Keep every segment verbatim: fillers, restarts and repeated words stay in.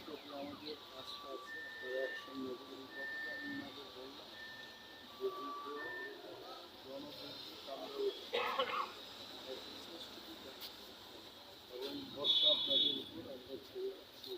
আমাদের কাজটা আছে, আপনারা একসঙ্গে যদি কথা আমাদের বলবেন, যে দীর্ঘ গণতন্ত্র আমরা সংস্কৃতিটা এবং ভরসা আপনাদের উপর আমরা ছেড়ে রাখছি।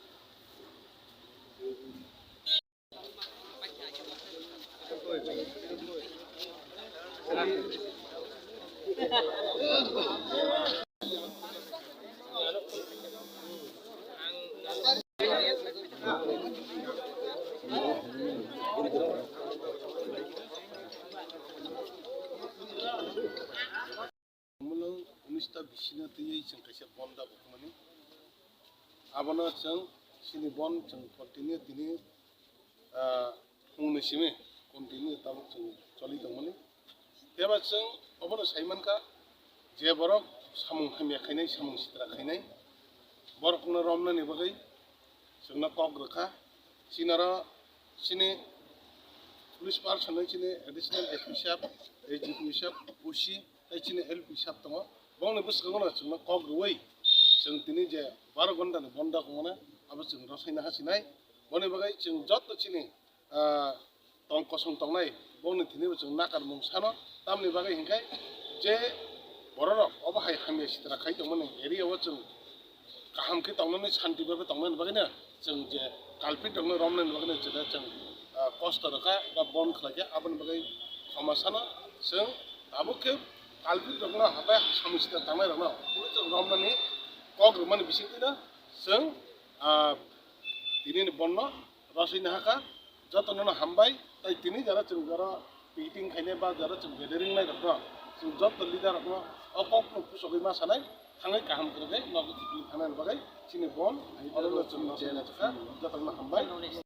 Mwnwng unis ta bisino twiwi chwng kaisa bon da bukumani. Abono chwng chini bon chwng continue tini, ah, phungni simi continue tabuk chwng choli tongmani. Phiya ba chwng obono sai mankha je borok samung hamya khainai, samung sitra khainai, borokno romnani bagwi chwngno kok rwkha. Chini oro chini police person bai chini additional S P sahab, A G P sahab, O C, tei chini L P sahab tongo. Bongni bwskango no chwngno kok rwui chwng tini je baro ghonta ni bon da wngmano abo chwng rwsaina ha sinai. Boni bagwi chwng joto chini, ah, tong kosong tongnai, bongni thwinibo chwng nakarmung sano. Tamni bagwi hinkhe je bororok obo hai hamya sitra khai tongmani area o chwng kaham khe tongnani, shanti bai tongnani bagwino chwng je culprit rokno romnani bagwino chwla chwng, ah, kosto rwkha ba bon khlaikha, aboni bagwi khoma sano. Chwng tabuk khe culprit rokno habai samung sitra tangnairokno police rok romnani kok rwmani bisingtwino chwng, ah, tinini bonno rwswi nahakha. Jotono no hambai, tei tini jara chwng jara meeting khainai ba jara chwng gathering nai rokno chwng joto leader rokno o kokno pusogwi ma sanai, thangwi kaham kwrwngwi nogo kiphilwi thangnani bagwi chini bon oro no chwng rwswi nahakha. Jotono no hambai.